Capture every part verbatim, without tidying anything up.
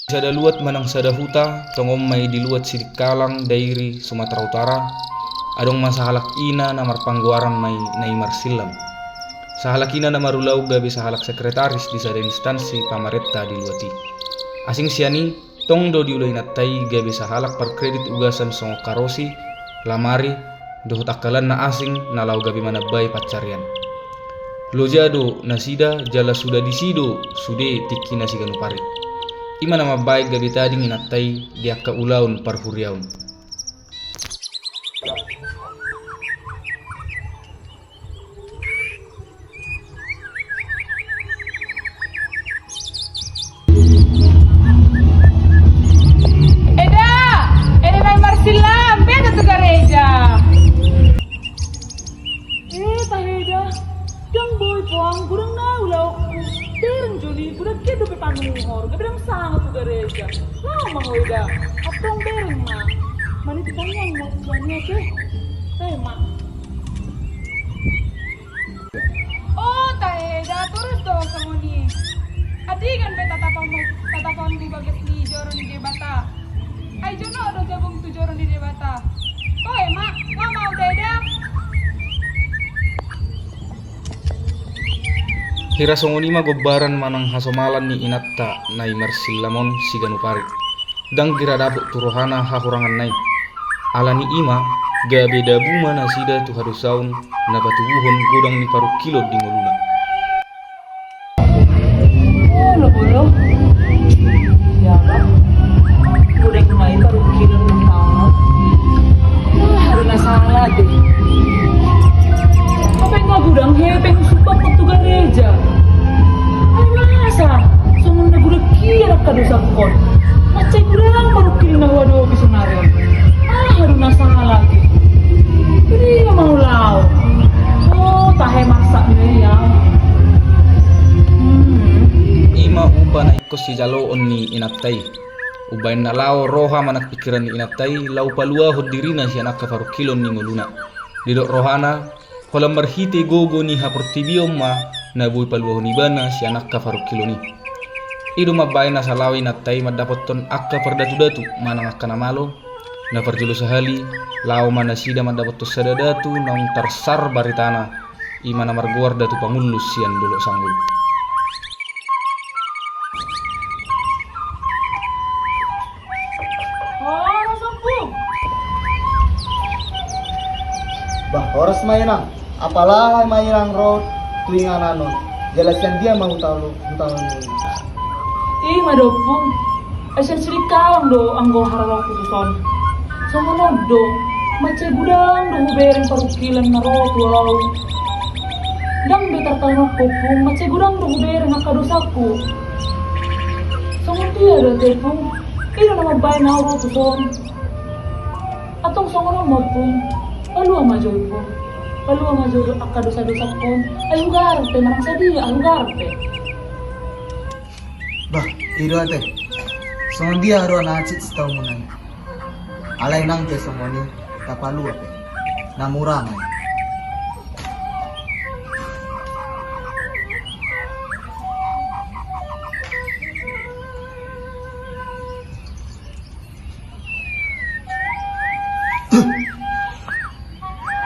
Di sada luat manang sada huta, tongon ma i di luat Sidikalang, Dairi, Sumatera Utara, adong ma sahalak ina na marpanggoaran ma i Nai Marsillam. Sahalak ina na marulaon gabe sahalak sekretaris di sada instansi pamarenta di luat i. Asing sian i, tong do diula inanta i gabe sahalak parkredit ugasan songon karosi, lamari, dohot angka lan na asing na laho gabe manambai pansarian. Loja do nasida jala suda disi do sude tingkina siganup ari. I ma na mambaen gabe tading inanta i di angka ulaon parhuriaon. Eda, Eda Nai Marsillam, beta tu gareja. Eh, tahe da. Ndang boi poang, godang na ulaonku. Bereng jo ni, godang ke dope panuhor, gabe ndang sanga tu gareja. Lao ma ho Eda. Antong bereng ma. Maniti tangiang ma tu suami ate. Tahe ma. O, tahe da, torus do songon i. Adingan be tatapahon, tatapahon di bagas ni joro ni Debata. Ai jonok do jabung tu joro ni Debata. Toe ma, nga mau tahe da. Hira songon i ma gombaran manang hasomalan ni inanta Nai Marsillam on siganup ari. Ndang gira dapot tu rohana hahuranganna i. Ala ni i ma, gabe dabu ma nasida tu hadosaon na patubuhon godang ni parungkilon di ngoluna. Olo, olo. Ya, Bang. Godang ma i parungkilon na taon. Wah, haru na sala de. Hepeng nga godang, hepeng supak tu gareja. Ai masa songon na godang hian angka dosangkon. Mansai godang parungkilon na huadopi sonari on. Ah, haru na sala de. Jadi ia mau lao. O, tahe maksa ni au. Hmm. I ma umbahen na ingkon sijaloon ni inanta i. Umbahen na lao roha manang pingkiran ni inanta i laho paluahon dirina sian angka parungkilon ni ngoluna. Didok rohana, holan marhite gogo ni haportibion ma na boi paluahon ibana sian angka parungkilon i. I do mambahen asa lao inanta i mandapothon angka pardatudatu manang angka na malo. Na parjolo sahali, lao ma nasida mandapothon sada datu naung tarsar baritana, i ma na margoar Datu Pangullus sian Dolok Sanggul. Horas, Ompung. Bah, horas ma, Inang. Apala ma, Inang, ro tu inganan on? Jala sian dia ma hutaon, hutaon on? I ma da, Ompung. Ai sian Sidikalang do anggo haroroku tuson. Songon on do, mansai godang do hubereng parungkilon na ro tu au. Ndang be tartaononku, Ompung, mansai godang do hubereng angka dosangku. Songon dia do ate, Ompung? I do na mambahen au ro tuson. Antong songon on ma, Ompung. Palua ma jo, Ompung. Palua ma jo angka dosa-dosangkon. Ai hugarar pe, manang sadia, ai hugarar pe. Bah, i do ate. Songon dia do na hansit sitaonmuna i? Alai nang pe songon i, tapalua pe. Na mura ma i.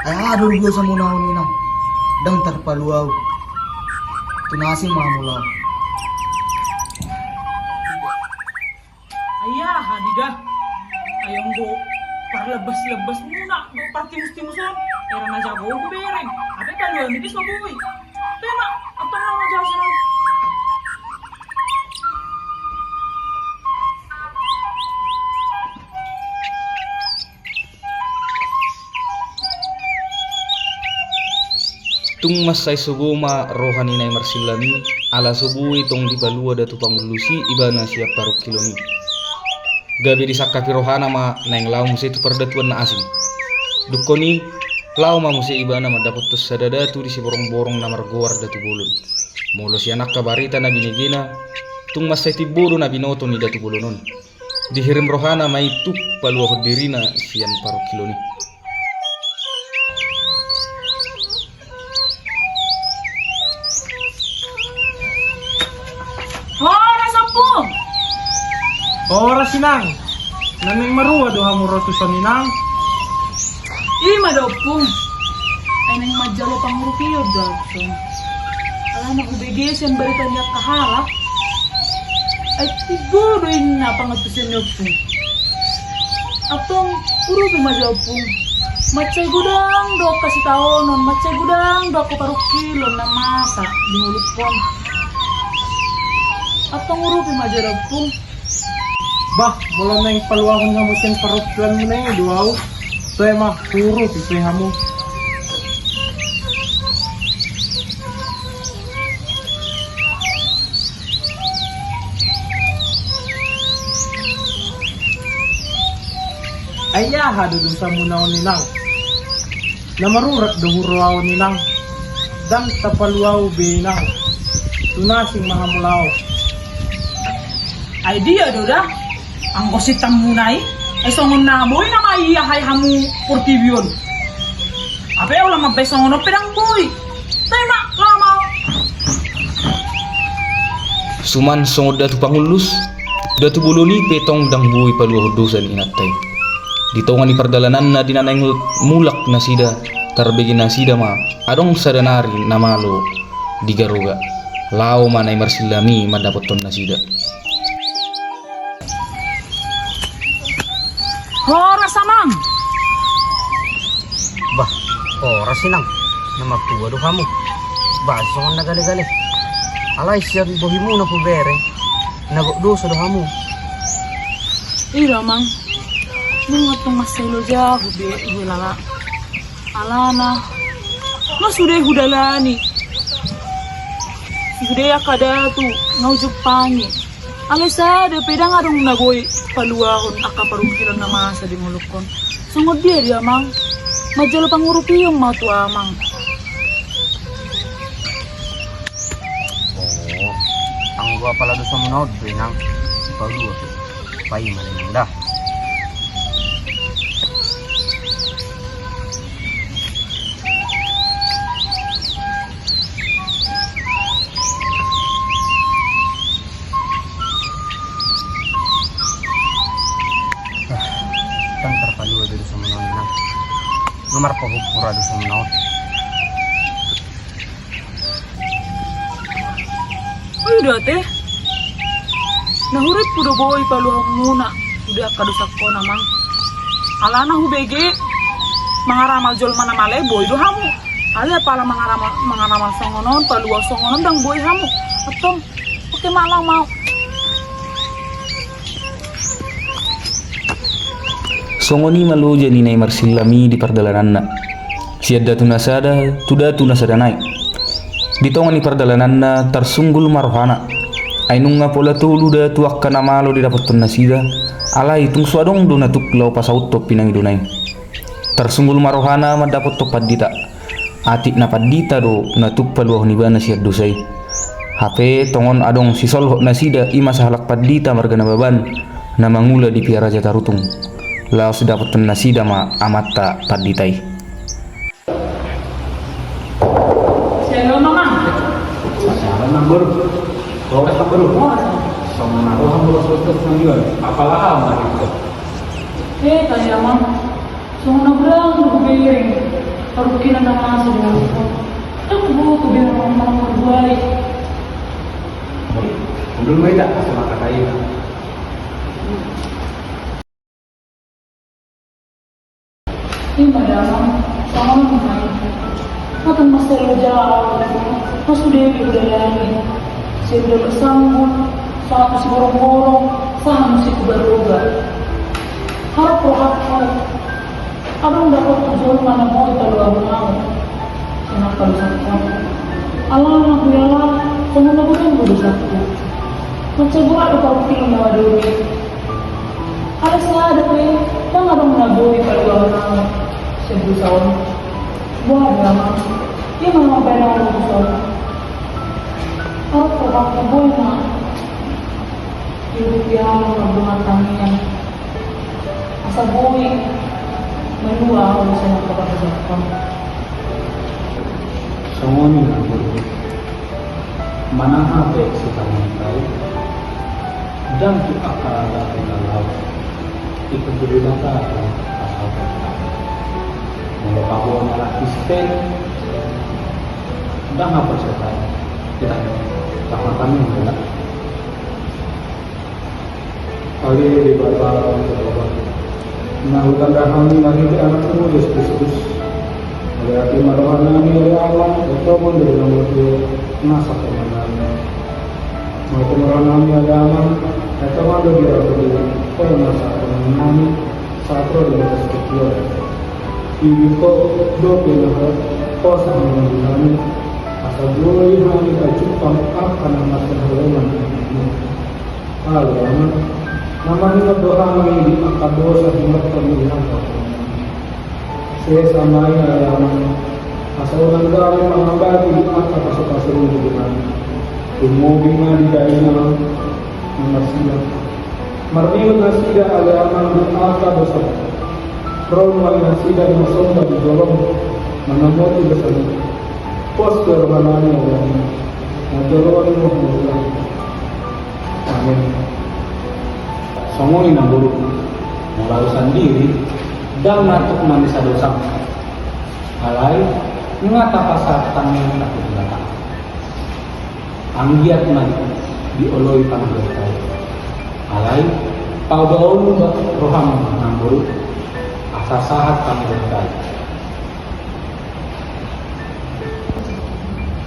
Ai aha do dosa muna on, Inang? Ndang tarpalua au. Tu na asing ma hamu laho. Ai aha do i da? Ai anggo parlebas-lebas muna do partimus-timus on. Hera na jago hubereng. Hape paluaon i pe so boi. Tema, antong na ma jago. Tung mansai sogo ma roha ni Nai Marsillam i, ala so boi tong dipalua Datu Pangullus i ibana sian parungkilon i. Gabe disangkapi rohana ma naeng laho muse tu pardatuan na asing. Dungkon i, laho ma muse ibana mandapothon sada datu di Siborongborong na margoar Datu Bolon. Molo sian angka barita na binegena, tung mansai timbo do na binoto ni Datu Bolon on. Dihirim rohana ma i tu paluahon dirina sian parungkilon i. Horas, Ompung. Horas inang, na naeng marua do hamu ro tuson inang? I ma da ompung. Ai naeng manjalo pangurupion do ahu tuson. Alana hubege sian barita ni angka halak, ai timbo do inna pangantusion ni ompung. Antong urupi ma da ompung. Mansai godang do angka sitaonon, mansai godang do angka parungkilon na masa di ngolungkon. Antong urupi ma da ompung. Bah, molo naeng paluahon hamu sian parungkilonmuna i do ahu, toe ma huurupi pe hamu. Ai aha do dosamuna on inang? Na marurat do huroha on inang. Ndang tapaluahon be inang. Tu na asing ma hamu laho. Ai dia do da? Anggo sintanmuna i, ai songon na boi nama ia hai hamu portibi on. Ape olo mambaen songon on pe ndang boi. Toe ma, laho ma. Suman songon Datu Pangullus, Datu Bolon i pe tong ndang boi paluahon dosa ni inanta i. Di tonga ni pardalananna di na naeng mulak nasida, tarbege nasida ma adong sada nari na malo di garoga. Laho ma Nai Marsillam i mandapothon nasida. Horas amang. Bah, horas inang. Na martua do hamu. Bah, songon na galegale. Alai sian bohimuna hubere, na gok dosa do hamu. I do amang. Nunga tong mansai loja ahu be, huelala. Alana, nga sude hudalani. Sude angka datu nga hujumpangi. Alai sada pe ndang adong na boi paluahon angka parungkilon na masa di ngolungkon. Songon dia di amang? Manjalo pangurupion ma tu amang. Oh, anggo apala dosamuna on do inang, paulua pe. Paima do inang da. Ndang tarpalua be dosamuna on inang. Nga marpahumpur ahu dosamuna on. Oi do ate. Na hurippu do boi paluahonmuna sude angka dosangkon amang. Alana hubege mangaramal jolma na mala i boi do hamu. Alai apala mangaramal, mangaramal songon on, paluahon songon on ndang boi hamu. Antong, oke ma, laho ma ahu. Songon i ma loja ni Nai Marsillam i di pardalananna, sian datu na sada tu datu na sada nai. Di tonga ni pardalananna tarsunggul ma rohana. Ai nunga pola tolu datu angka na malo didapothon nasida, alai tung so adong do na tuk laho pasauthon pinangido na i. Tarsunggul ma rohana mandapothon pandita. Atik na pandita do na tuk paluahon ibana sian dosa i. Hape tongon adong sisolhot nasida, i ma sahalak pandita marga Nababan na mangula di Piaraja Tarutung. Laos didapothon nasida ma amanta pandita i. Shalom amang. Shalom amang boru. Horas amang boru. Songon na roham boru, horas horas. Apala aha amang? Eh, tanya amang. Songon na godang do hubereng parungkilon na masa di ngolungkon. Ndang huboto be na manang marbuai. Undul ma i da, asa mangkatai. I ma da amang, songon i ma i. Nga tong mansai loja ahu, nga sude be hudalani. Sian dolok sanggul, sahat tu siborongborong, sahat tu sibaruga. Harap rohangku adong dapothu jolma na boi paluahon ahu sian angka dosangkon. Alana huelala songon na godang do dosangkon. Mansai borat do parungkilon na huadopihon. Alai sada pe ndang adong na boi paluahon ahu sian dosa on. Boha do amang? Ia ma na mambaen ahu ro tuson. Harap rohangku boi ma diuduti ahu mardongan tangiang. Asa boi malua ahu sian angka parhasangkon. Songon i ma boru. Manang aha pe sitamon tai, Ndang tu angka na laho, tingkos tu Debata do pasahaton. Molo paboa na Kristen, ndang haporseaon, kita, sama kami, ya. Ale Debata, na hutanda hami marhite Anakmu Jesus Kristus. Ale api ma roha nami, ale Ama, tongon do di na mate nasa tongon nami. Mauliate ma roha nami, ale Ama, tongon do di roha nami, tongon nasa tongon nami, sahat ro di bagas tingki on. Ibur Ho dope na hosa ni nami, asa boi hami tajumpang angka na marhaholongan. Ale Ama, na maringot do hami di angka dosa ni roha nami. Sesa ma i ale Ama, asa unang gabe mangambati di angka pasupasu ni Tuhan. Tumobi ma di dainang na marsida. Marningot nasida ale Ama di angka dosa. Ro ma nasida marsomba di jolom, manamoti dosa ni. Pos do roha nami ale Ama, na jolma ni roha. Amin. Songon i namboru, molo au sandiri, ndang na tuk manisa dosam. Alai, nga tapasahat tangiang tu Debata. Anggiat ma dioloi pangidoan. Alai, paboa olo ma roham namboru, asa sahat pangidoan.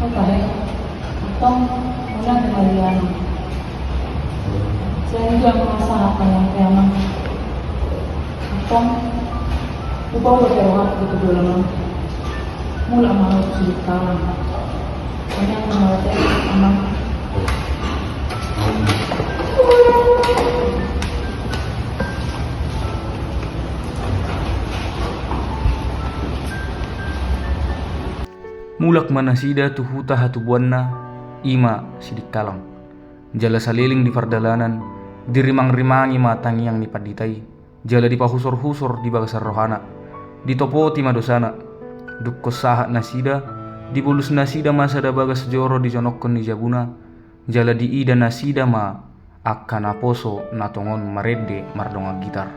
Oke, eh. Antong, mauliate ma di Amang. Sai nunga sahat tangiang tu Amang. Antong, hupaboa rohangku tu jolma. Mulak ma au tu Sidikalang. Sai nunga mauliate, Amang. Mulak ma nasida tu huta hatubuanna, i ma Sidikalang. Jala saleleng di pardalanan, dirimangrimangi ma tangiang ni pandita i, jala dipahusorhusor di bagasan rohana. Ditopoti ma dosana. Dungkon sahat nasida, dibolus nasida ma sada bagas joro dijonokhon ni jabuna, jala diida nasida ma angka naposo na tongon marende mardongan gitar.